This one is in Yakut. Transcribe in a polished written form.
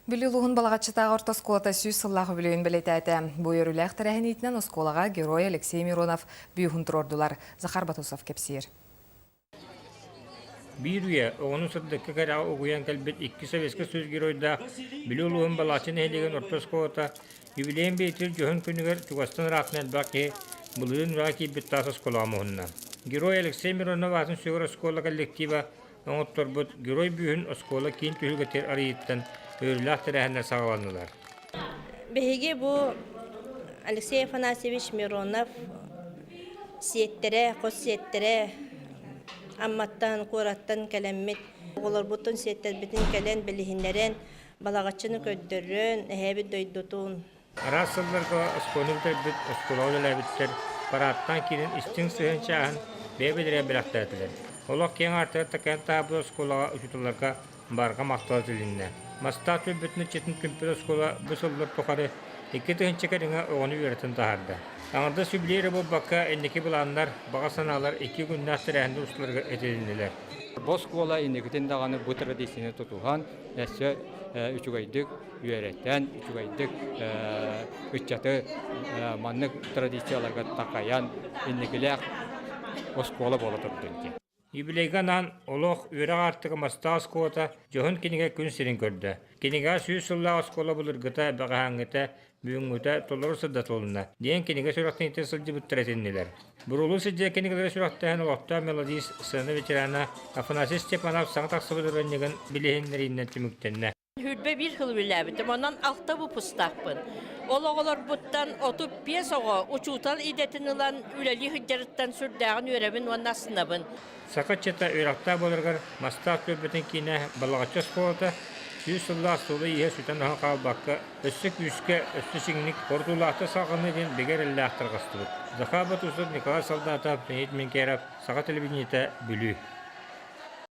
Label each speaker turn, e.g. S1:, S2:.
S1: Бүлүү улууһун Балаҕаччытааҕы орто оскуолата 100 сыллаах үбүлүөйүн бэлиэтээтэ. Бу үөрүүлээх тэрээһин иитинэн оскуолаҕа герой Алексей Миронов бүүһүн туруордулар. Захар Батусов кэпсиир.
S2: Биир үйэ оҕону сырдыкка кэрэҕэ угуйан кэлбит икки Советскай Союз геройдаах Бүлүү улууһун Балаҕаччы нэһилиэгин орто оскуолата юбилейын бэлиэтиир дьоһун күнүгэр чугастан ыраахтан элбэх киһи былырыын үрэҕэ киирбит таас оскуолаҕа муһунна. Герой Алексей Миронов аатын сүгэр оскуола коллектива оҥотторбут Герой бүүһүн оскуола киин түһүлгэтигэр арыйыыттан үөрүүлээх тэрээһиннэр саҕаланнылар.
S3: Биһиги бу Алексей Афанасьевич Миронов сиэттэрэ, хос сиэттэрэ Амматтан, куораттан кэлэммит, оҕолорбутун, сиэттэрбитин кэлэн билиһиннэрэн, Балаҕаччыны көрдөрөн, эһээбит дойдутун.
S2: Араас сылларга оскуоланы бүтэрбит, оскуолаҕа үлэлээбиттэр параадтаан киирэн истиҥ сыһыан чааһын бэйэ-бэйэлэрэ бэлэхтээтилэр. Олох киэҥ аартыгар такайан таһаарбыт оскуолаҕа учууталларга барҕа махтал этилиннэ. Мастаах түөлбэтин ыччатын түмпүт оскуола бу сыллар тухары 2000 кэриҥэ оҕону үөрэтэн таһаарда. Аҥардас юбилей эрэ буолбакка, инники былааннар, баҕа санаалар икки күннээх тэрээһиннэр усталарыгар этилиннилэр.
S4: Бу оскуола инникитин даҕаны бу традицияны тутуһан, өссө үчүгэйдик үөрэтэн, үчүгэйдик ыччаты маннык традицияларга такайан, инникилээх оскуола буола турдун диэн.
S2: Юбилейга анаан олох үөрэх аартыга Мастаах оскуолата дьоһун кинигэ күн сирин көрдө. Кинигэҕэ 100 сыллаах оскуола былыргыта, бэҕэһээҥҥитэ, бүгүҥҥүтэ толору сырдатылынна диэн кинигэ сүрэхтэниитэ сылдьыбыттар этиннилэр. Буруулуу сылдьар кинигэлэри сүрэхтээн олохтоох мелодист, сцена ветерана Афанасий Степанов саҥа тахсыбыт ырыанньыгын билиһиннэриинэн түмүктэннэ.
S5: 21 сыл үлэлээбитим, онон алта выпустаахпын. Ол оҕолорбуттан 35 оҕо учуутал идэтин ылан үлэлии сылдьарыттан сүрдээҕин үөрэбин уонна астынабын.
S2: Саха ыччата үөрэхтээх буоларыгар Мастаах түөлбэтин киинэ Балаҕаччы оскуолата 100 сыллаах суола-ииһэ сүтэн-оһон хаалбакка, өссө күүскэ, өссө чиҥник, хорутуулаахтык салҕаныы диэн бигэ эрэллээх тарҕастыбыт. Захар Батусов, Николай Солдатов, Леонид Менкеров, Саха телевидениетэ, Бүлүү.